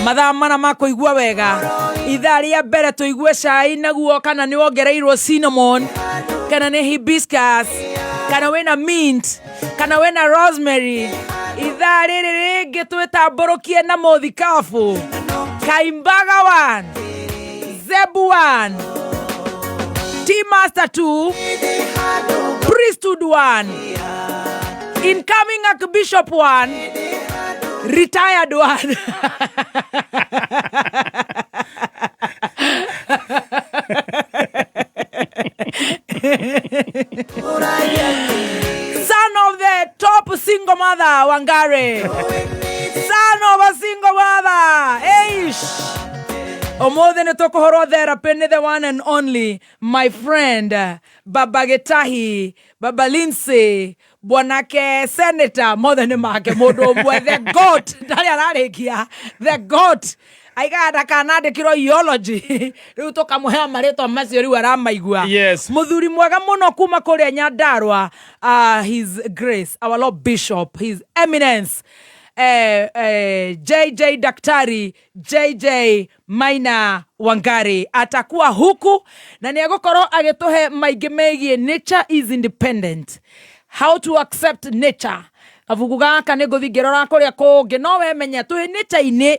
Mathaa mana ma kũigua wega. Ithaa rĩa mbere tũigue cai naguo kana nĩ wongereirwo cinnamon, kana nĩ hibiscus, kana wĩna mint, kana wĩna rosemary. Ithaa rĩrĩ rĩngĩ twĩtambũrũkie na mũthikabu. Kaimbaga 1, Zebu 1, T-Master 2, Priesthood 1, incoming Archbishop 1, retired 1. Son of the top single mother, Wangare. Son of a single mother. Eish. Ũmũthĩ nĩ tũkũhũrwo therapy nĩ the one and only my friend Baba Gĩtahi, Baba Lindsay, bwanake senator mothe nĩ make mũndũ ũmwe the goat ndarĩ ararĩkia the goat aigaga ndakanandĩkĩrwo eulogy rĩu tũkamũhea marĩtwa macio rĩu aramaigua. Yes. Mũthuri mwega mũno kuma kũrĩa Nyandarua, his grace our lord bishop, his eminence, JJ Daktari JJ Maina Wangari atakuwa huku na nĩ egũkorwo agĩtũhe maingĩ megiĩ nature is independent, how to accept nature. Kabuku gaka nĩ ngũthiĩ ngĩrora kũrĩa kũngĩ, no we menya twĩ nature-inĩ,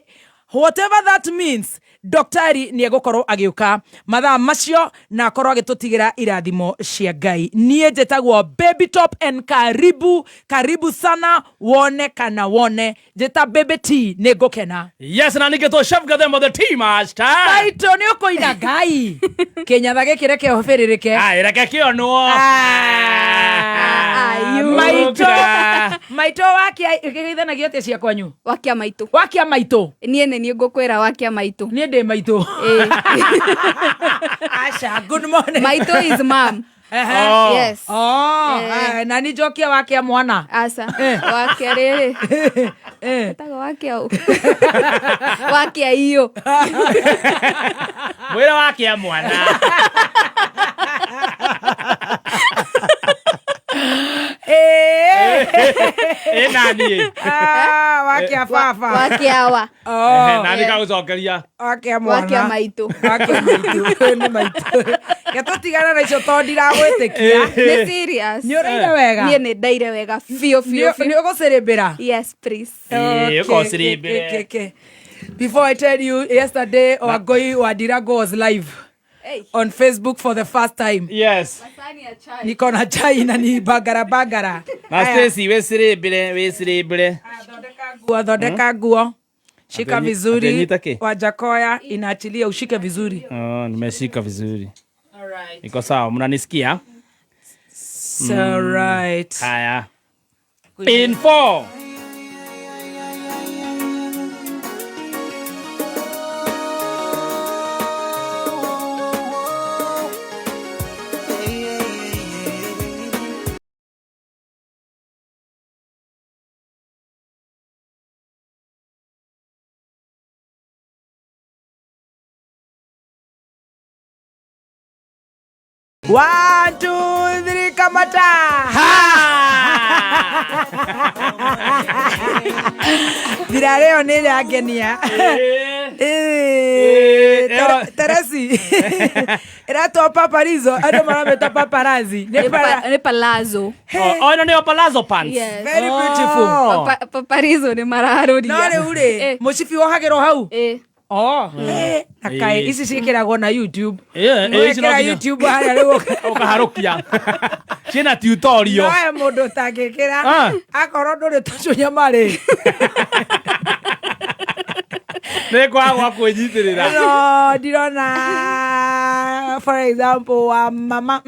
whatever that means. Daktari nĩ egũkorwo agĩũka mathaa macio na akorwo agĩtũtigĩra irathimo cia Ngai. Niĩ njĩtagwo Baby Top and karibu karibu sana, wone kana wone njĩta Baby T nĩ ngũkena. Yes, na ningĩ tũ Chef Gathembo the Tea Master. Maitũ nĩ ũkũina Ngai kĩnyatha gĩkĩ reke ũbĩrĩrĩke. Ai, reke kĩonwo. Ayu. Maitũ. Ũka. Maitũ wakia gĩgeithanagio atĩa cia kwanyu? Wakia maitũ. Wakia maitũ. Niĩ nĩ niĩ ngũkwĩra wakia maitũ. Niĩ ndĩ maitũ. Ĩĩ. Aca, good morning. Maitũ is mom. Ehe. Oh. Yes. Oh, Eh. na nĩ njokia wakia mwana. Aca. Wakia rĩrĩ. Ĩtagwo wakia ũ? Wakia iyũ. Mwĩra wakia mwana. Eh. Ĩ naniĩ. Ah, wakia baba. Wakia wa. Oh, Nani gagũcokeria. wakia mwana. Wakia maitũ. Wakia maitũ. Nĩ maitũ. Ke tũtigane na icio tondũ ndiragwĩtĩkia. Nĩ serious. Nĩ ũraire wega? Niĩ nĩ ndaire wega biũ biũ biũ. Nĩ ũgũcĩrĩmbĩra? Yes, please. Ĩĩ, ũkocĩrĩmbĩre. Okay. Before I tell you, yesterday Wangoi wa Ndirango was live Hey. on Facebook for the first time. Yes. Masani ya chai. Niko na chai na ni bagara bagara. Na Stacy wĩcĩrĩmbĩre, wĩcĩrĩmbĩre. Thondeka nguo, thondeka nguo. Shika vizuri. Atanyita ki? Wajakoya inaachilia ushike vizuri. Oh, nimeshika vizuri. All right. Iko sawa, mnanisikia? So right. Haya. In four. One, two, three, kamata. Thira rĩo nĩ ĩrangenia. Eh, Teresi ĩratwo paparizo, andũ maramĩta paparazzi. Nĩ Nĩ nĩ palazzo. Oh, ĩno nĩyo palazzo pants. Yes. Very beautiful. Oh. Paparizo nĩ mararũria. No rĩu rĩ, mũcibi wohagĩrwo hau. Oh, na kaĩ ici ciĩkĩragwo na YouTube. Ici no Wekĩra nginya YouTube harĩa rĩu ũkaharũkia. Ciĩna tutorial. Noe mũndũ ũtangĩkĩra Ah. akorwo ndũrĩ tũcunyama rĩ. Nĩ kwaga gwa kwĩnyitĩrĩra. No ndirona, for example, wa mama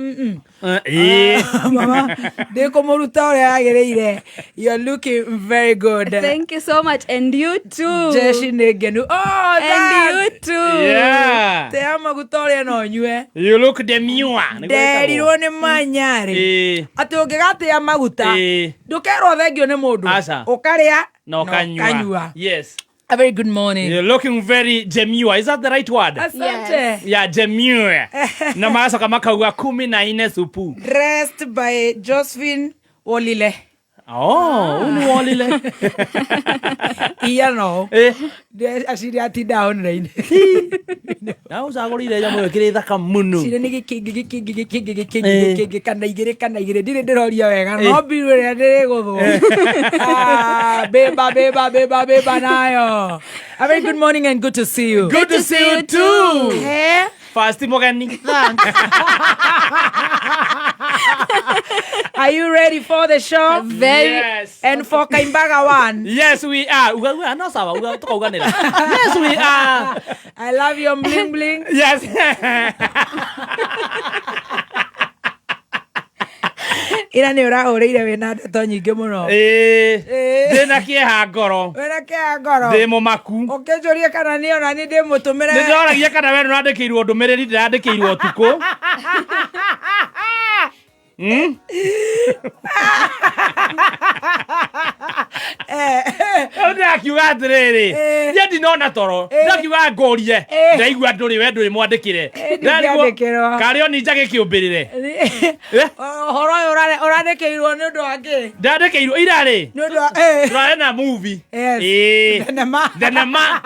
Mama ndĩkũmũruta ũrĩa yagĩrĩire. You're looking very good. Thank you so much and you too. Jeshi nĩ ngenu. Oh, And thanks. you too. Yeah. Tea maguta ũrĩa no nyue. You look demure. Nĩguo ĩtagwo. Nderirwo nĩ manyarĩ atĩ ũngĩgatĩa maguta ndũkerwo thengio nĩ mũndũ. Aca. Ũkarĩa Na ũkanyua. ũkanyua. Yes. A very good morning. You're looking very demure. Is that the right word? Asante. Yes. Yeah, demure. Na magacoka makauga 14 supu. Dressed by Josephine Wolile. Oh, ũyũ nĩ wolile. Iya no. Eh. Aciri atinda online. Na ũcagũrire nyamũ ĩyo ĩkĩrĩ thaka mũno. Cire nĩ gĩkĩngĩ gĩkĩngĩ gĩkĩngĩ gĩkĩngĩ Eh. gĩkĩngĩ kana igĩrĩ kana igĩrĩ ndirĩ ndĩroria wega Eh. no mbiru ĩrĩa ndĩrĩgũthwo. Ah, beba beba beba beba nayo. A very good morning and good to see you. Good to see you too. Eh? Fast mũgeni. Are you ready for the show? Very. Yes. And for Kaimbaga one. Yes, we are. Uga uga no sawa, uga tukauganĩra. Yes, we are. I love your bling bling. Yes. Ira nĩ ũrahũrĩire wĩna ndeto nyingĩ mũno. Ĩĩ. Ĩĩ. Ndĩna kĩeha ngoro. Wĩna kĩeha ngoro. Ndĩ mũmaku. Ũkĩnjũria kana niĩ ona nĩ ndĩmũtũmĩre. Nĩ ndĩroragia kana we nĩũrandĩkĩirwo ndũmĩrĩri ndĩrandĩkĩirwo ũtukũ. Rĩu ndĩrakiuga atĩrĩrĩ, Eh. niĩ ndinona toro, Eh. ndĩrakiuga ngũrie, Eh. ndaigua ndũrĩ we ndũrĩ mwandĩkĩre. Eh, Ndĩrarigwo, ndingĩandĩkĩrwo. karĩ o ninja gĩkĩũmbĩrĩre. Eh? Ũhoro ũyũ ũrandĩkĩirwo nĩ ũndũ wa kĩ? Ndandĩkĩirwo ira rĩ, Nĩ ũndũ wa eh. tũrarĩ na movie. Yes. Ĩĩ. Thenema. Thenema.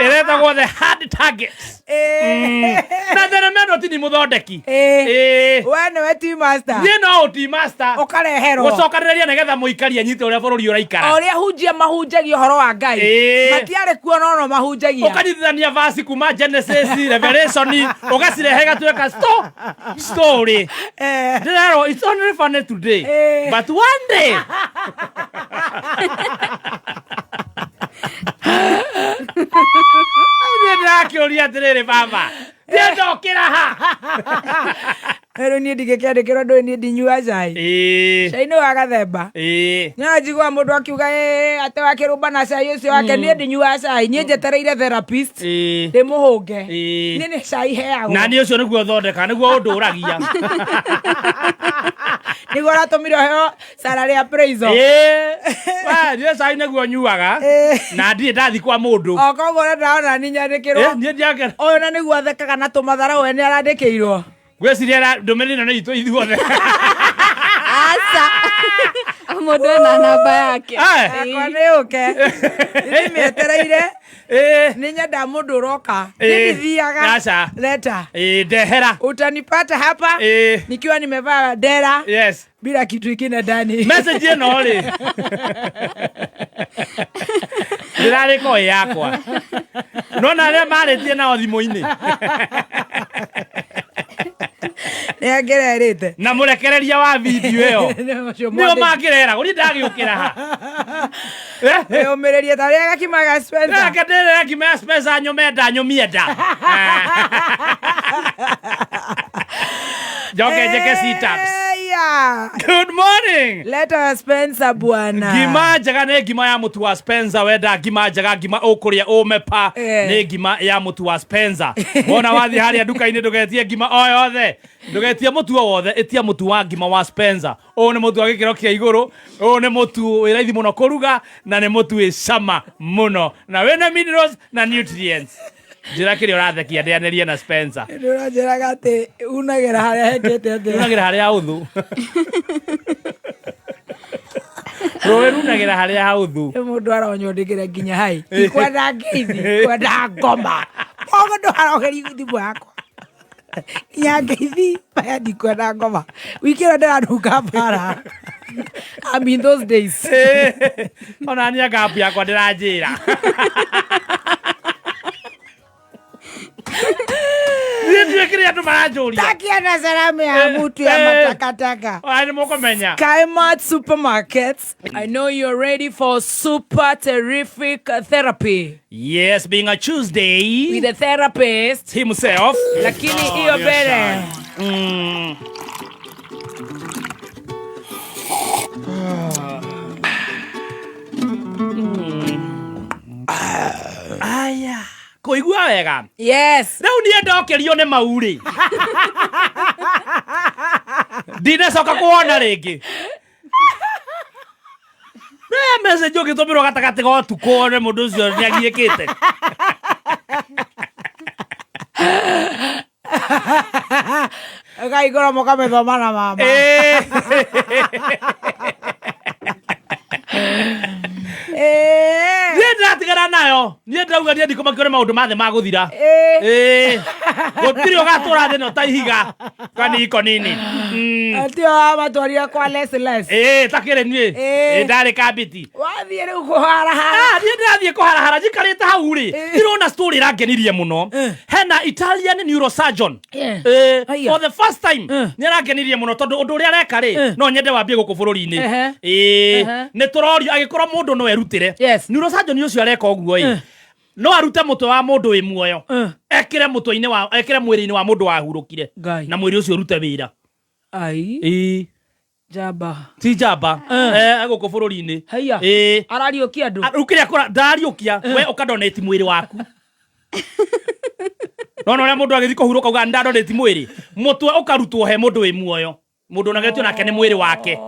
Ĩretagwo The Hard Target. Eh. Na thenema ĩno ti ni mũthondeki. Eh. Ĩĩ. We nĩwe team master. Niĩ no ũti master. Ũkareherwo. Gũcokanĩrĩria nĩgetha mũikari anyite ũrĩa bũrũri ũraikara. O ũrĩa hunjia mahunjagia ũhoro wa Ngai. Ĩĩ. Matiarĩ kuo no no mahunjagia. Ũkanyitithania vasi kuma Genesis, Revelation, ũgacirehe igatuĩka story. Eh. Ndĩrerwo it's only funny today. Eh. But one day. Niĩ ndĩrakĩũria atĩrĩrĩ baba. Niĩ ndokĩra ha? Rĩu niĩ ndingĩkĩandĩkĩrwo ndũĩ niĩ ndinyua cai. Ĩĩ. Cai nĩ wa gathemba. Ĩĩ. Nĩ njiguaga mũndũ akiuga "Ĩ, atĩ wakĩrũmba na cai ũcio wake niĩ ndinyuaga cai niĩ njetereire therapist Ĩĩ. ndĩmũhũnge Ĩĩ. niĩ nĩ cai heagwo Na niĩ ũcio nĩguo thondeka nĩguo ũndũragia. nĩguo ũratũmire ũheo salary appraisal Ĩĩ. We, niĩ cai nĩguo nyuaga. Ĩĩ. Na ndirĩ ndathi kwa mũndũ. o koguo ũrĩa ndĩrona nĩ nyandĩkĩrwo Ĩ, niĩ ndiakena. ũyũ na nĩguo athekaga na tũmathara we nĩ arandĩkĩirwo Ngwĩciria ndũmĩrĩri ĩno nĩ itũ ithuothe. Aca. Mũndũ ena namba yake. Eh. akwa nĩ ũke nĩ mĩetereire Ĩĩ. nĩ nyendaga mũndũ ũroka Ĩĩ. nĩ ndithiaga Aca. leta Ĩĩ, ndehera. utanipata hapa Ĩĩ. nikiwa nimevaa dera Yes. bila kitu ingine ndani Message ĩno rĩ. Ndĩrarĩ ko ĩ yakwa. Nona arĩa marĩtie nao thimũ-inĩ. nĩ angĩrerĩte Na mũrekereria wa video ĩyo. Ũcio Nĩo mwandĩki. makĩreragwo niĩ ndagĩũkĩra ha. Eh? Wĩyũmĩrĩrie ta rĩa gakima ga Spencer. Reke ndĩrĩre ngima ya Spencer nyũme nda nyũmie nda. Njoke njĩke sit-ups. Eya. Good morning. Leta Spencer bwana. Ngima njega nĩ ngima ya mũtu wa Spencer wenda ngima njega ngima ũkũrĩa ũme pa Eh. nĩ ngima ya mũtu wa Spencer wona wathiĩ harĩa nduka-inĩ ndũgetie ngima o yothe ndũgetie mũtu o wothe ĩtia mũtu wa ngima wa Spencer ũyũ nĩ mũtu wa gĩkĩro kĩa igũrũ ũyũ nĩ mũtu wĩ raithi mũno kũruga na nĩ mũtu wĩ cama mũno na wĩna minerals na nutrients njĩra kĩrĩa ũrathekia ndĩanĩrie na Spencer Nĩ ũranjĩraga atĩ unagĩra harĩa hekĩte atĩa. runagĩra harĩa haũthũ rũĩ runagĩra harĩa haũthũ Nĩ mũndũ aronywo ndĩkĩre nginya hai. Ndikwenda ngeithi, kwenda ngoma. Koguo ndũharogeria thimũ yakwa. Nginya ngeithi, maya ndikwenda ngoma. Wiki ĩno ndĩranunga mbara. I'm in those days. ona niĩ ngabu yakwa ndĩranjĩra niĩ ndiũĩ kĩrĩa andũ maranjũria Takia na salamu ya mutu ya Eh. matakataka. Ona nĩ mũkũmenya Kaimat Supermarkets. I know you're ready for super terrific therapy yes being a Tuesday with the therapist. himself Lakini hiyo mbele. Aya kũigua wega Yes. rĩu niĩ ndokĩrio nĩ mau rĩ ndinacoka kuona rĩngĩ Nĩ message ũngĩtũmĩrwo gatagatĩ ga ũtukũ one mũndũ ũcio nĩ agiĩkĩte Ũkaigũra mũkamĩthoma na mama. Ĩĩ. Ndĩrauga niĩ ndikũmakio nĩ maũndũ mathe ma gũthira. Ĩĩ. Ĩĩ. Gũtirĩ ũgatũra thĩ ĩno ta ihiga kaniko nini. Tio wamatwarire kwa less less. Ĩĩ takĩrĩ niĩ. Ĩĩ. Ĩĩ ndarĩ kambiti. Wathiĩ rĩu kũharahara. Ah, niĩ ndĩrathiĩ kũharahara njikarĩte hau rĩ ndĩrona story ĩrangenirie mũno. Hena Italian neurosurgeon. Eh. Aya. For the first time nĩ arangenirie mũno tondũ ũndũ ũrĩa areka rĩ no nyende wambie gũkũ bũrũri-inĩ. Ehe. Ĩĩ Ehe. nĩ tũrorio agĩkorwo mũndũ no erutĩre. Yes. Neurosurgeon ũcio areka ũguo ĩ no arute mũtwe wa mũndũ wĩ muoyo ekĩre mũtwe-inĩ wa ekĩre mwĩrĩ-inĩ wa mũndũ wahurũkire Ngai. na mwĩrĩ ũcio ũrute wĩra. Ai. Ĩĩ Njamba. ti njamba eh gũkũ bũrũri-inĩ. Haiya. Ĩĩ. Arariũkia andũ. Rĩu kĩrĩa kũra ndariũkia we ũkadonate mwĩrĩ waku. Nona ũrĩa mũndũ agĩthiĩ kũhurũka uga ndadonate mwĩrĩ mũtwe ũkarutwo he mũndũ wĩ muoyo mũndũ ũnagetio nake nĩ mwĩrĩ wake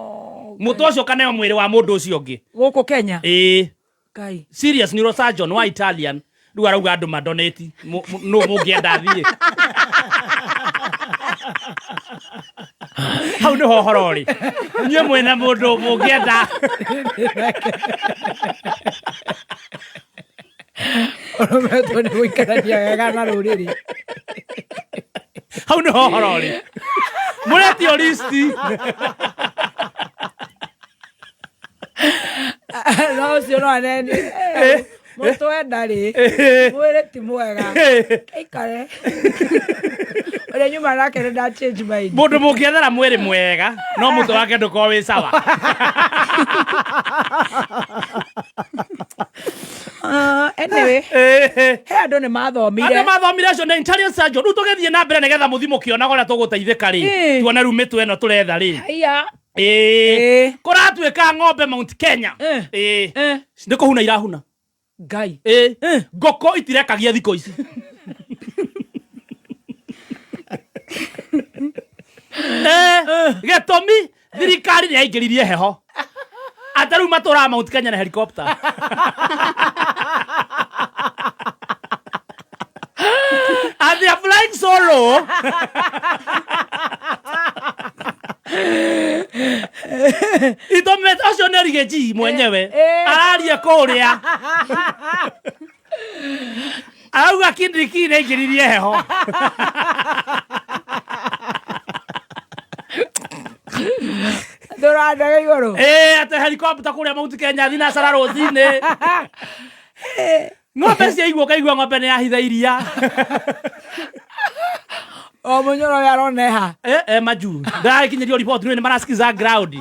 mũtwe ũcio ũkaneo mwĩrĩ wa mũndũ ũcio ũngĩ. Gũkũ Kenya. Ĩĩ. Ngai. Serious neurosurgeon wa Italian rĩu arauga andũ madonate nũ mũngĩenda athiĩ hau nĩho ũhoro ũrĩ inyuĩ mwĩna mũndũ mũngĩenda. Ũrometwo nĩ gũikarania wega na rũrĩrĩ. Hau nĩho ũhoro ũrĩ mũretio listi. No ũcio no anene. Mũtwe ndarĩ. Mwĩrĩ ti mwega. Aikare. Ũrĩa nyuma nake nĩ nda change mind. Mũndũ mũngĩethera mwĩrĩ mwega no mũtwe wake ndũkorwo wĩ sawa. Ah, anyway, he andũ nĩ mathomire. Andũ mathomire acio nĩ Italian surgeon. Rĩu tũgĩthiĩ na mbere nĩgetha mũthiĩ mũkĩonaga ũrĩa tũgũteithĩka rĩ tuone rĩu mĩtwe ĩno tũretha rĩ. Haiya. Ĩĩ. Ĩĩ. Kũratuĩka ng'ombe Mount Kenya. Ĩĩ. Nĩ kũhuna irahuna. Ngai. Ĩĩ. Ngũkũ itirekagia thikũ ici. Gĩtũmi thirikari nĩ yaingĩririe heho ata rĩu matũraga Mount Kenya na helicopter. And they are flying so low. Itome acio nĩ Riggy mwenyewe araria kũrĩa arauga kindiki nĩ aingĩririe heho. Ndũra ndege igũrũ. Ĩĩ atĩ helicopter kũrĩa Mount Kenya thinacara rũcinĩ ng'ombe ciaigua ũkaigua ng'ombe nĩ yahitha iria. O mũnyoro ũrĩa aroneha. Eh, maju ndĩrakinyĩrio riboti rĩu nĩ marasikiza ground.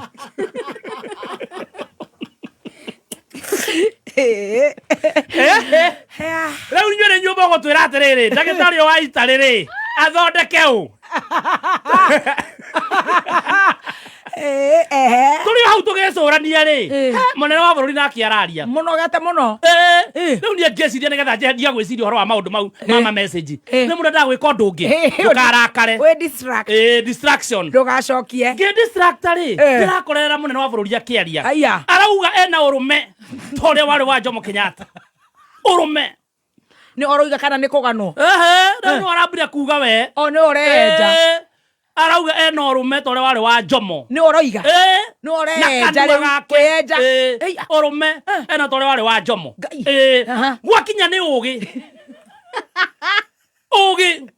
Rĩu inyuĩ nĩ inyuĩ mũgũtwĩra atĩrĩrĩ ndagĩtarĩ ũyũ wa itarĩ rĩ athondeke ũ tũrĩ o hau tũgĩcũrania rĩ mũnene wa bũrũri nake araria Mũnogete mũno. Rĩu niĩ ngĩciria nĩgetha njiga gwĩciria ũhoro wa maũndũ mau mama message nĩ mũndũ endaga gwĩka ũndũ ũngĩ ndũkarakare. Wĩ distract. Distraction. Ndũgacokie. Ngĩ distractor rĩ ndĩrakorerera mũnene wa bũrũri akĩaria. Aya. Arauga ena ũrũme ta ũrĩa warĩ wa Jomo Kenyatta ũrũme. Nĩ ũroiga kana nĩ kũganwo? Ehe, rĩu nĩ arambire kuga we. O nĩ ũreyenja. Arauga ena ũrũme ta ũrĩa warĩ wa Jomo. Nĩ ũroiga. Nĩ Na ũreyenja kanua rĩu. gake. Kwĩyenja. Ĩya. Ũrũme ena ta ũrĩa warĩ wa Jomo. Ngai. Gwakinya nĩ ũgĩ ũgĩ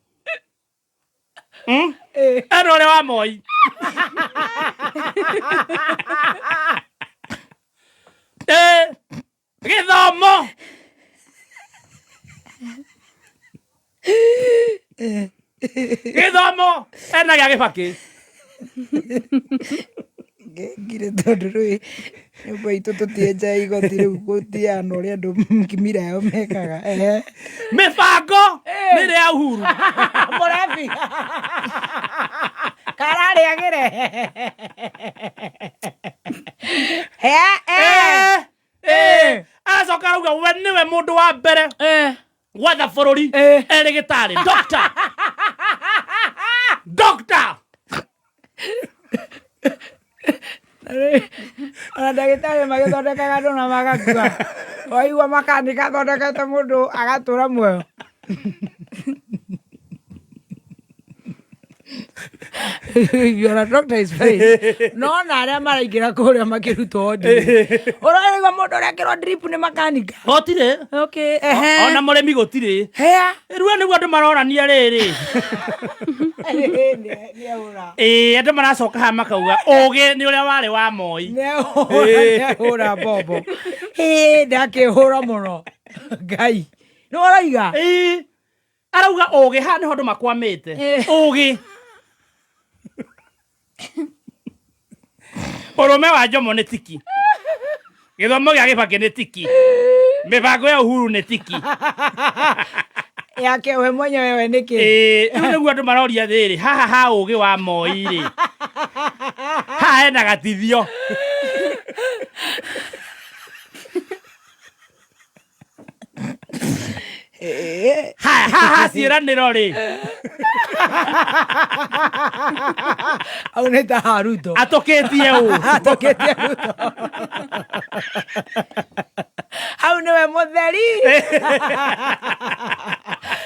ena ũrĩa wa Moi. Gĩthomo gĩthomo ena gĩa Gĩbakĩ. Ngire tondũ rĩu nyũmba itũ tũtienjaga igoti rĩu gũthiaga na ũrĩa andũ kimira yao mekaga. Ehe. Mĩbango nĩ ĩrĩa ya Uhuru. Mũrebi. Kararĩagĩre. Aracoka arauga we nĩwe mũndũ wa mbere gwatha bũrũri erĩ gĩtarĩ doctor doctor. Ona ndagĩtarĩ magĩthondekaga andũ na magakua. Waigua makanika athondekete mũndũ agatũra muoyo. You are a doctor is fine. No na arĩa maraingĩra kũrĩa makĩrutwo ndĩ. Ũraigua mũndũ ũrekĩrwo drip nĩ makanika. Gũtirĩ. Okay, ehe. Ona mũrĩmi gũtirĩ. Hea. Rĩu nĩguo andũ marorania rĩrĩ. Nĩahũra. Ĩĩ, andũ maracoka haha makauga ũgĩ nĩ ũrĩa warĩ wa Moi. Nĩahũra mbombo. Ĩĩ, ndakĩhũra mũno. Ngai. Nĩ ũraiga? Ĩĩ. Arauga ũgĩ haha nĩho andũ makwamĩte. Ũgĩ. Ũrũme wa Jomo nĩ tiki. Gĩthomo gĩa Gĩbakĩ nĩ tiki. Mĩbango ya Uhuru nĩ tiki. Yake we mwenyewe we nĩkĩ? Ĩĩ, rĩu nĩguo andũ maroria rĩrĩ, haha ha ũgĩ wa Moi rĩ. Haha hena gatithio. Haha haha ciĩranĩro rĩ. Au nĩ ta ha Ruto. Atũkĩtie ũ. Atũkĩtie Ruto. Hau nĩwe mũtheri.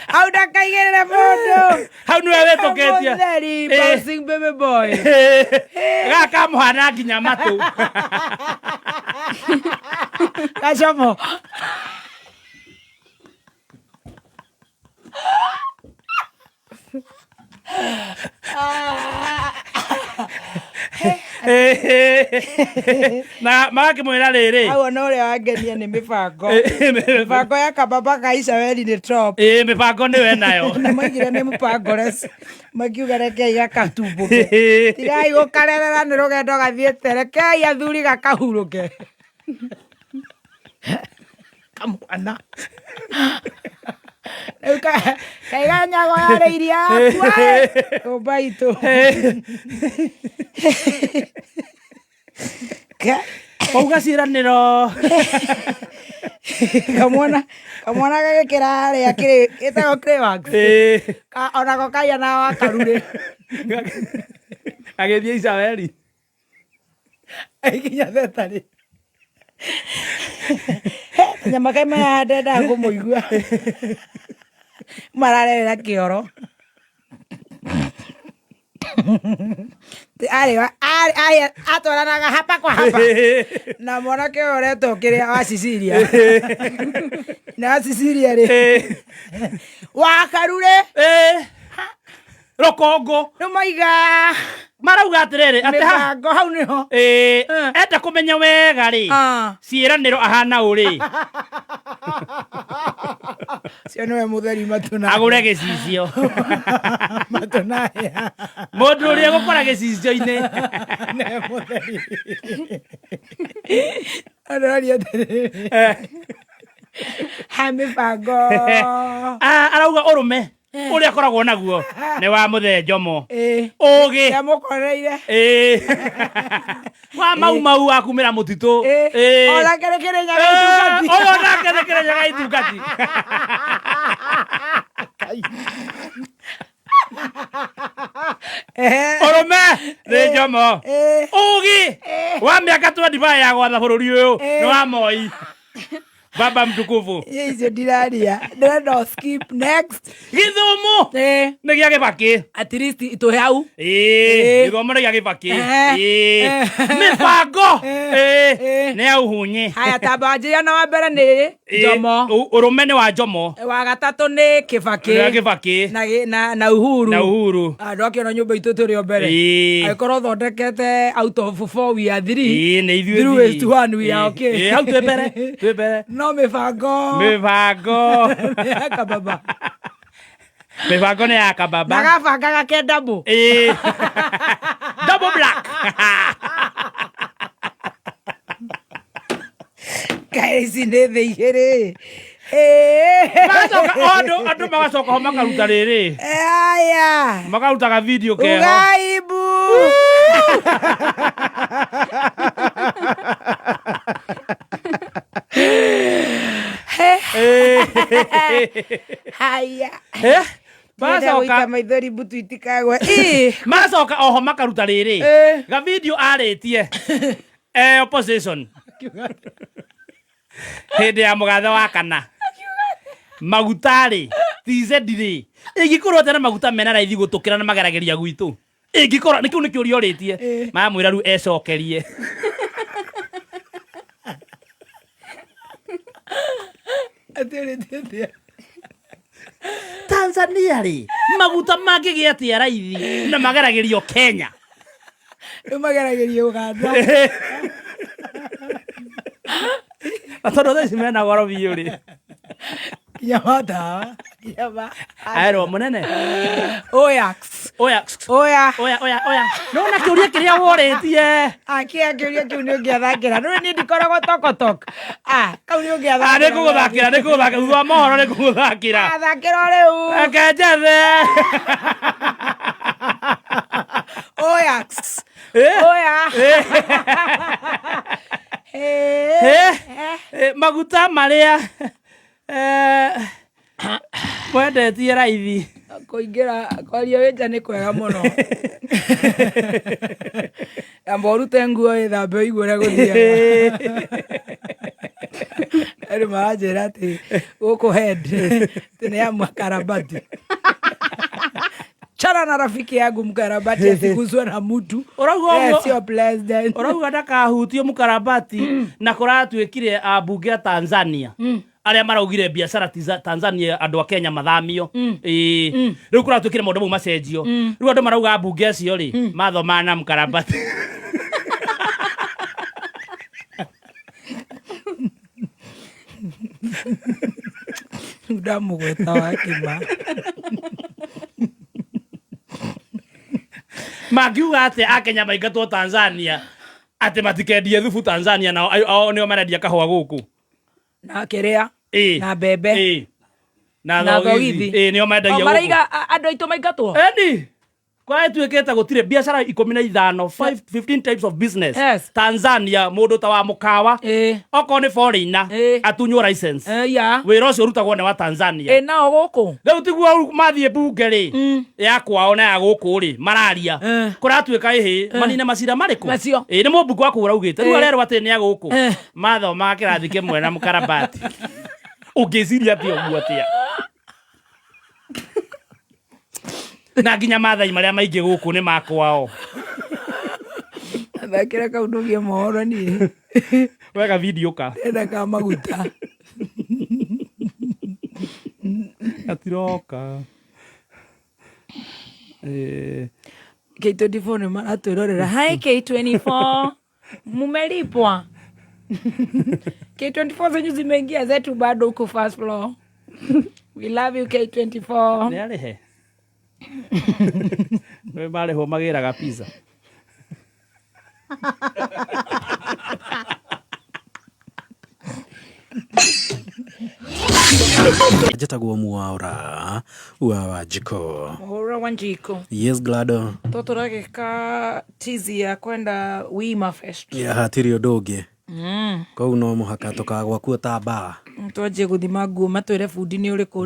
Hau ndakaigĩrĩre mũndũ. Hau nĩwe wĩtũkĩtie. Mũtheri, bouncing baby boy. Gaka kamũhana nginya matũ. Gacomo. Na magakĩmwĩra rĩrĩ. Hau ona ũrĩa wangenia nĩ mĩbango. Mĩbango ya kababa ka Isabeli nĩ top. Ĩĩ, mĩbango nĩwe nayo. Na maigire nĩ mũbangores. Makiuga rekei gakatumbũke. Tigai gũkarerera nĩ rũgendo gathiĩte. Rekei athuri gakahurũke. Kamwana. Rĩu kaiga nyago yarĩirie yakua. Nyũmba itũ. Wauga ciĩranĩro. Kamwana kamwana gagĩkĩra harĩa kĩrĩ gĩtagwo Claywax. Onako kahiana wa karurĩ. Agĩthiĩ Isabeli. Aikinya thetarĩ. Nyama kaĩ maya ndendaga kũmũigua. Mararerera kĩoro. Arĩ atwaranaga hapa kwa hapa. Na mwanake ũyũ ũretwo kĩrĩa wa Cecilia. Na wa Cecilia rĩ. Wa Karure. Rũkũngũ. Rĩu maiga. Marauga atĩrĩrĩ, atĩ ha Mĩbango hau nĩho. Ĩĩ, enda kũmenya wega rĩ. Ciĩranĩro ahana ũ rĩ. Cio nĩwe mũtheri matũ na. Agũre gĩcicio. Matũ na hĩa. Mũndũ ũrĩa gũkora gĩcicio-inĩ. Nĩwe mũtheri. Aroria atĩrĩrĩ. Ha mĩbango. Arauga ũrũme. Ũrĩa akoragwo naguo nĩ wa mũthee Njomo. Ũgĩ. Nĩamũkoreire. Wa mau mau wa kumĩra mũtitũ. Onake nĩ Kĩrĩnyaga itungati. Ũyũ onake nĩ Kĩrĩnyaga itungati. Ũrũme nĩ Njomo. Ũgĩ wa mĩaka 25 ya gwatha bũrũri ũyũ nĩ wa Moi. Baba mtukufu. Icio ndiraria. Ndĩrenda skip next. Gĩthomo nĩ gĩa Gĩbakĩ. At least itũhe hau. Gĩthomo nĩ gĩa Gĩbakĩ. Mĩbango nĩ ya Uhunye. Haya tamba wanjĩria na wa mbere nĩ Njomo. Ũrũme nĩ wa Njomo. Wa gatatũ nĩ Kĩbakĩ. Nĩ wa Kĩbakĩ. Na Uhuru. Na Uhuru. Andũ akĩona nyũmba itũ tũrĩ o mbere. Angĩkorwo ũthondekete out of 4 we are 3. Nĩ ithuĩ 3 is to 1 we are okay. Hau twĩ mbere. Twĩ mbere. No mĩbango. Mĩbango. Nĩ ya kababa. Mĩbango nĩ ya kababa. Na gabangaga ke double. Double black. Kaĩ ici nĩ thĩ igĩrĩ. Magacoka andũ magacoka ho makaruta rĩrĩ. Aya. Makaruta ga video keho. Ugaibu. Haya. Magacoka maithori mbutu itikagwe. Magacoka oho makaruta rĩrĩ. Ga video arĩtie. Opposition. Hĩndĩ ya mũgathe wa kana. Maguta rĩ, TZ rĩ, ĩngĩkorwo atĩa na maguta mena raithi gũtũkĩra na mageragĩria gwitũ. Ĩngĩkorwo nĩ kĩu nĩ kĩũria ũrĩtie. Mamwĩra rĩu ecokerie. Atĩ ũrĩtie atĩa? Tanzania rĩ, maguta mangĩgĩa atĩa raithi na mageragĩrio Kenya? Rĩu mageragĩrio Uganda. Na tondũ thaa ici mena goro biũ rĩ. Nginya matawa. Nginya ma. Aerwo mũnene. Oya. Oya. Oya. Oya oya oya. Nona kĩũria kĩrĩa worĩtie. Akia kĩũria kĩu nĩ ũngĩathakĩra. Nĩ niĩ ndikoragwo tokotok. Ah, kau nĩ ũngĩathakĩra. Ah, nĩ ngũgũthakĩra, nĩ ngũgũthakĩra. Thutha wa mohoro nĩ ngũgũthakĩra. Ah, thakĩra o rĩu. Reke njethe. Oya. Eh? Oya. Eh? Eh. Eh, maguta marĩa eh, mwendetie raithi. Kũingĩra kwaria wĩ nja nĩ kwega mũno. Amba ũrute nguo wĩthambe ũigue ũrĩa gũthiaga. Andũ maranjĩra atĩ gũkũ head atĩ nĩ ya makarabati. Chana na rafiki yangu mkarabati asiguswe na mtu. Ũrauga Yeye ũguo- sio president. Ũrauga ndakahutio mũkarabati na kũratuĩkire ambunge a Tanzania arĩa maraugire biacara ti za Tanzania andũ a Kenya mathamio. Ĩĩ. Rĩu kũratuĩkire maũndũ mau macenjio. Rĩu andũ marauga ambunge acio rĩ mathomaga na mũkarabati. Ndamũgweta wakima. Mangiuga atĩa Akenya maingatwo Tanzania atĩ matikendie thubu Tanzania nao ao nĩo marendia kahũa gũkũ. Na kĩrĩa? Ĩĩ. Na mbembe. Ĩĩ. Na Na thogithi. thogithi. Ĩĩ nĩo mendagia O gũkũ. maraiga andũ aitũ maingatwo? Eni kwa ĩtuĩkĩte gũtirĩ biacara ikũmi na ithano 15 types of business. Yes. Tanzania mũndũ ta wa mũkawa Ĩĩ. okorwo nĩ foreigner Ĩĩ. atunywo license. Eh, ya. Wĩra ũcio ũrutagwo nĩ wa Tanzania. Ĩ nao gũkũ? Rĩu tiguo mathiĩ mbunge rĩ ya kwao na ya gũkũ rĩ mararia Eh. kũratuĩka ĩhĩ manine macira marĩkũ? Macio. Ĩĩ nĩ mũmbunge wa kũu ũraugĩte. Rĩu Eh. arerwo atĩ nĩ a gũkũ. Eh. Mathomaga kĩrathi kĩmwe na mũkarabati. Ũngĩciria atĩa ũguo atĩa? Na nginya mathai marĩa maingĩ gũkũ nĩ ma kwao. Thakĩra kau ndũgie mohoro niĩ. Wega video ka. Ndĩrenda ka maguta. Gatiroka. Eh. K24 nĩ maratwĩrorera. Hi K24. Mumelipwa. K24 zenyu zimeingia zetu bado huko first floor. We love you K24. Nĩ arĩhe. Nĩ marĩhwo magĩraga pizza. Njĩtagwo Mwaura wa Wanjikũ. Mwaura Wanjikũ. Yes, Glado. To tũragĩka tizi ya kwenda Wima Fest. Yeah, hatirĩ ũndũ ũngĩ. Kũu no mũhaka tũkagwa kuo ta mbaa. Twanjie gũthima nguo matwĩre bundi nĩ ũrĩkũ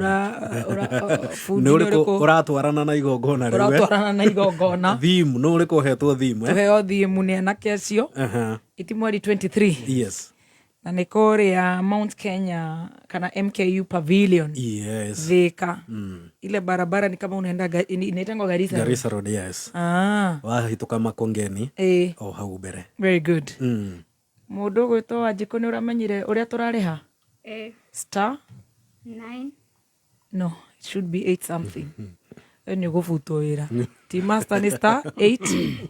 bundi Nĩ nĩ ũrĩkũ ũrĩkũ ũratwarana na igongona rĩu? ũratwarana na igongona. Theme, nĩ ũrĩkũ ũhetwo theme? Eh? Tũheo thimu nĩ anake acio. Aha. Iti mweri 23. Yes. Na nĩ kũrĩa Mount Kenya kana MKU Pavilion. Yes. Thika. Ile barabara ni kama unaenda inaitangwa Garissa. Garissa Road, yes. Ah. Wahĩtũka Makongeni Eh. o hau mbere. Very good. Mũndũ ũgwĩtwo Wanjikũ nĩ ũramenyire ũrĩa tũrarĩha? Eh. Star? 9. No, it should be 8 something. Ĩyo nĩ ũgũbutwo wĩra. T master nĩ star 8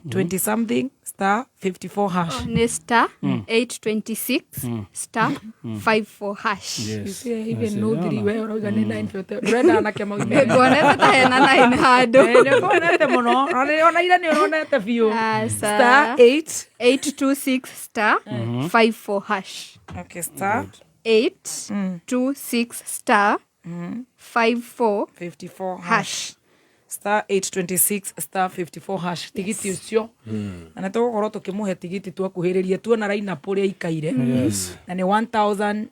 20 something star 54 hash. Oh, nĩ star 826 star 54 hash. You see, I even know three we ũrauga nĩ 9 ndũrenda anake maugire. Nguonete ta hena 9 handũ. Eh, nĩ ũkuonete mũno. Ona ira nĩ ũronete biũ. Aca. Star 8 826 star 54 hash. Okay, star 826 star 54 54 hash. hash. Star 826 star 54 hash tigiti ũcio na nĩ tũgũkorwo tũkĩmũhe tigiti twakuhĩrĩria tuona lineup ũrĩa ikaire na nĩ 1500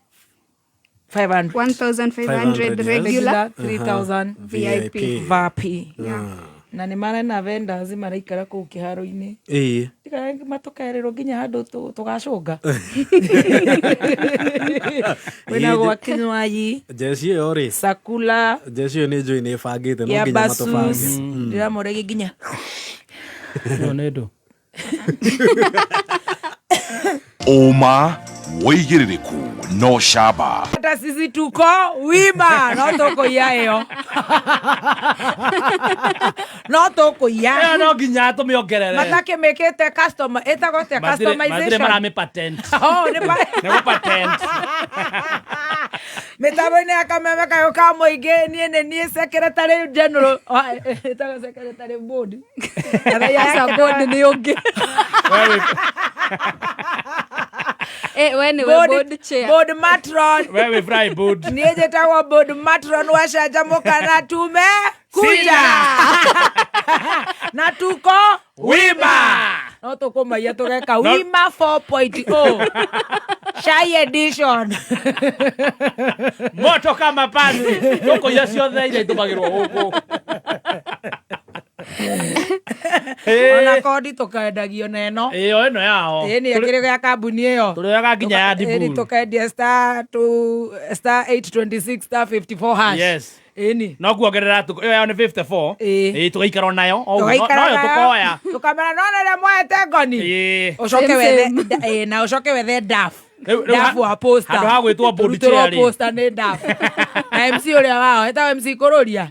1500 500, yes. regular 3000 VIP. VIP na nĩ marena vendors maraikara kũu kĩharo-inĩ Ĩĩ. Matũkerĩrwo nginya handũ tũgacũnga kwĩna gwa kinywaji Jeshi ĩyo rĩ sakula jeshi ĩyo nĩ njũĩ nĩ ĩbangĩte no ya nginya basus matũbange. ndĩramũragia nginya Ĩyo nĩ ndũ. Ũma wĩigĩrĩrĩku no camba. Hata sisi tuko wima no tũkũiya ĩyo no tũkũiya. Ĩyo no nginya tũmĩongerere. Matakĩmĩkĩte custom ĩtagwo atĩa? Matirĩ customization maramĩ patent. Oh, nĩ Nĩ gũ patent. Mĩtambo-inĩ ya kameme kayũ ka mũingĩ, niĩ nĩ niĩ secretary general. Oh, ĩtagwo secretary board. Aca, board nĩ ũngĩ. Eh, we nĩwe board chair. Board matron. We wĩ fry board. Niĩ njĩtagwo board matron wa Canjamũka na tume kuja na tuko Wima. No tũkũmaiya tũgeka wima 4.0 chai edition. Moto kama pasi. Tũkũiya ciothe iria itũmagĩrwo gũkũ. Ona kodi tũkendagio na ĩno. Ĩyo ĩno yao. Ĩĩ, nĩ ĩkĩrĩ ya kambuni ĩyo. Tũrĩoyaga nginya ya Ĩni Dibul. tũkendia star 2 star 826 star 54 hash. Yes. Ĩni. No kuongerera ĩyo yao nĩ 54. Ĩĩ. Ĩĩ, tũgaikara nayo. O ũguo. Tũgaikara Noyo nayo, tũkoya. tũkamera nona ĩrĩa mwaete ngoni. Ĩĩ. Ũcoke Same, wethe same. ĩĩ, na ũcoke wethe daf. Rĩu Daf wa poster. handũ ha gwĩtwo board Tũrutĩrwo chair rĩ. poster nĩ daf. Na MC ũrĩa wao etagwo MC Kũrũria,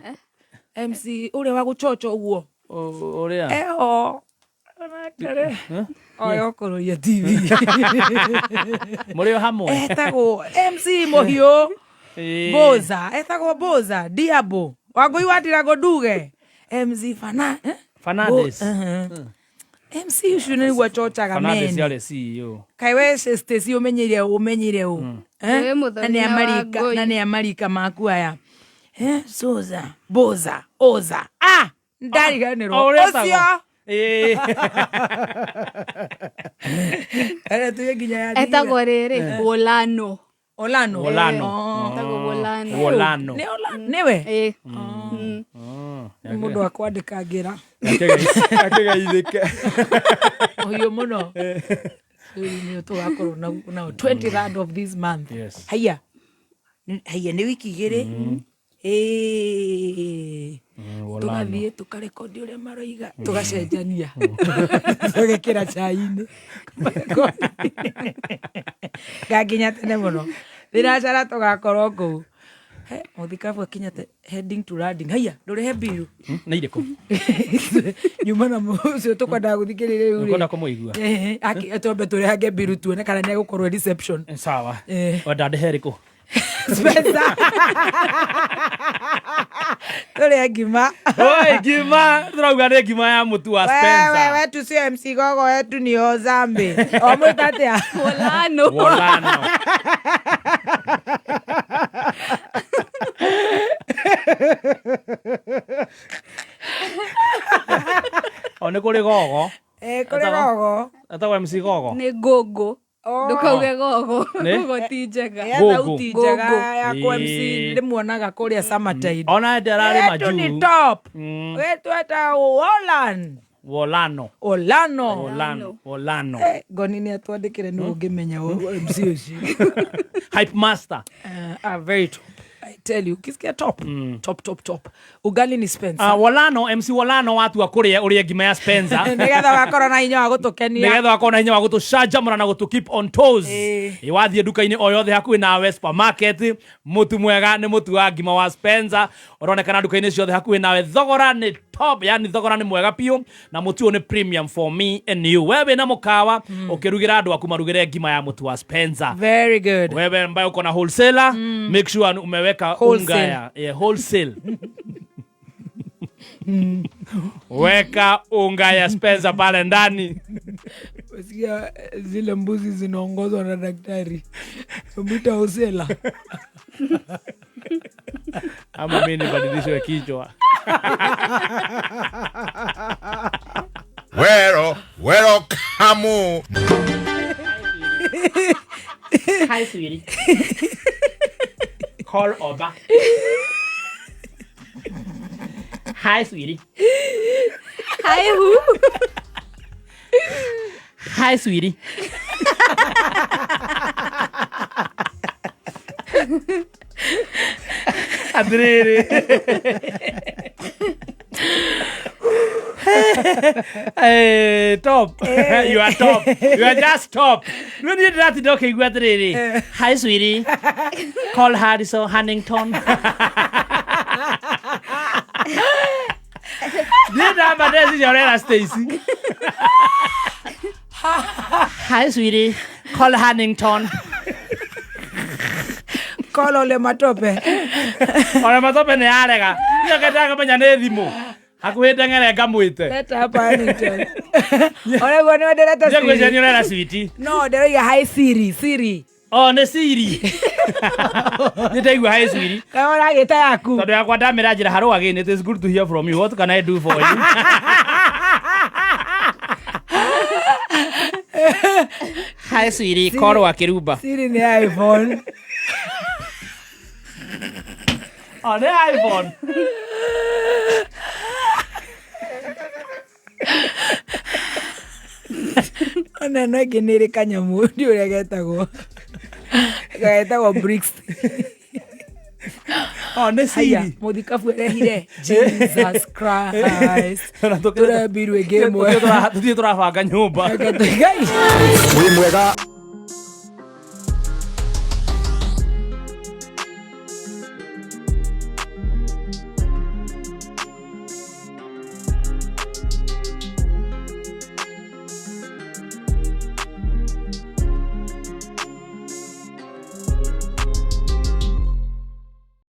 MC ũrĩa wa gũchocho ũguo. Ũrĩa. Eho onakere oyo Kũrũria TV. Mũrĩ o hamwe. Etagwo MC Mũhiũ. Ĩĩ. Boza, etagwo Boza Diabo Wangũi wa Ndirango Nduge, MC Fana, eh? Fernandes. MC ũcio nĩguo acocaga. Fernandes Men arĩ CEO. Kaĩ we Stacy ũmenyeire ũmenyeire ũ? Eh? Wĩ mũthoni Na nĩ na amarika Wangũi. na nĩ amarika maku aya. Eh, Soza Boza Oza, ah, ndariganĩrwo. O ũrĩa etagwo. Ũcio. Ĩĩ. Ere tuge nginya ya Etagwo rĩrĩ Wolano. Olano. Wolano. Oh. Etagwo Wolano. Wolano. Nĩ Olano nĩwe. Ĩĩ. Nĩ mũndũ wa kwandĩkangĩra. Akĩgeithĩke. Ũhiũ mũno. Rĩu nĩ tũgakorwo nao 23rd of this month. Yes. Haiya. Haiya, nĩ wiki igĩrĩ. Ĩĩ. Tũgathiĩ tũkarekondi ũrĩa maroiga, tũgacenjania, tũgekĩra cai-inĩ ngakinya tene mũno thinacara tũgakorwo kũu. He, mũthikabu akinyate heading to landing. Haiya, ndũrĩhe mbiru. Nĩ irĩkũ? Nyuma na ũcio tũkwendaga gũthikĩrĩria rĩu rĩ. Ũkwenda kũmũigua? Eh, twambe tũrehange mbiru tuone kana nĩ egũkorwo reception. Sawa. Eh. Wenda ndĩhe ĩrĩkũ? Spencer. Tũrĩe ngima. Oi, ngima tũrauga nĩ ngima ya mũtu wa Wewe Spencer. wetu sio MC Gogo, wetu ni Ozambe. Omwĩta atĩa? Wolano. Wolano. O nĩ kũrĩ gogo. Eh, kũrĩ gogo. Etagwo MC Gogo. Nĩ ngũngũ. Oh. Ndũkauge gogo. Nĩ? Gogo ti njega. Ya Gogo. thauti njega Gogo. ya ku MC Ĩĩ. ndĩmuonaga kũrĩa Summertide. Ona ndĩ ararĩ Wetu ni majuu. top. Wetu etagwo Wolan. Wolano. Olano. Wolano. Wolano. Eh, ngoni nĩ atwandĩkĩre nĩ ũngĩmenya MC ũcio. Hype master. Very top. I tell you, ukisikia top, top, top, top. Ugali ni Spencer. Wolano, MC Wolano watua kũrĩa ũrĩe ngima ya Spencer. Nĩgetha wakorwo na hinya wa gũtũkenia. Nĩgetha wakorwo na hinya wa gũtũcanjamũra na gũtũ keep on toes. Ĩĩ. Ĩ, wathiĩ nduka-inĩ o yothe hakuhĩ nawe, supermarket, mũtu mwega nĩ mũtu wa ngima wa Spencer ũronekana nduka-inĩ ciothe hakuhĩ nawe. Thogora nĩ top, yani thogora nĩ mwega biũ na mũtu ũyũ nĩ premium for me and you. We wĩna mũkawa ũkĩrugĩra andũ aku marugĩre ngima ya mũtu wa Spencer. Very good. Wewe ambaye uko na wholesaler, make sure umeweka unga Wholesale. ya yeah, wholesale. Weka unga ya Spencer pale ndani. Sikia zile mbuzi zinaongozwa na daktari mwita hosela. Ama mi nibadilishwe kichwa. Wero, wero kamu. Hi, sweetie. Call Oba. Hi, sweetie. Hi who? Hi, sweetie. Atĩrĩrĩ. Hey, top. You are top. You are just top. Nĩ niĩ ndĩratinda ũkĩigua atĩrĩrĩ. Hi sweetie. Call Harrison Hannington. Niĩ ndamba ndeciria ũrera Stacy. Hi sweetie. Call Hannington. Call Ole Matope. Ona matope nĩ yarega. Njoke ndamenya nĩ thimũ. Hakuhĩ ndeng'ere ngamwĩte. Leta hapa Hannington. Onaguo nĩ ndĩreta Nje ngwĩciria nĩ Siri. ũrera sweetie. No, ndĩroiga hi Siri, Siri. Oh, nĩ Siri. Nĩ ndaigua hi sweetie. Kana ũragĩta yaku. Tondå yakwa ndamä ra njä ra harå again it is good to hear from you what can I do for you? Hi sweetie, korwo akĩrumba. Siri nĩ iPhone. Oh, nĩ iPhone. Ona ĩno ĩngĩ nĩ ĩrĩ kanyamũ ndi ũrĩa getagwo. Getagwo bricks. Oh, nĩ Haya, Siri. mũthikabu erehire Jesus Christ. Tũrembirwo ĩngĩ ĩmwe. Tũthiĩ tũrabanga nyũmba. Reke tũigai. Wĩ mwega.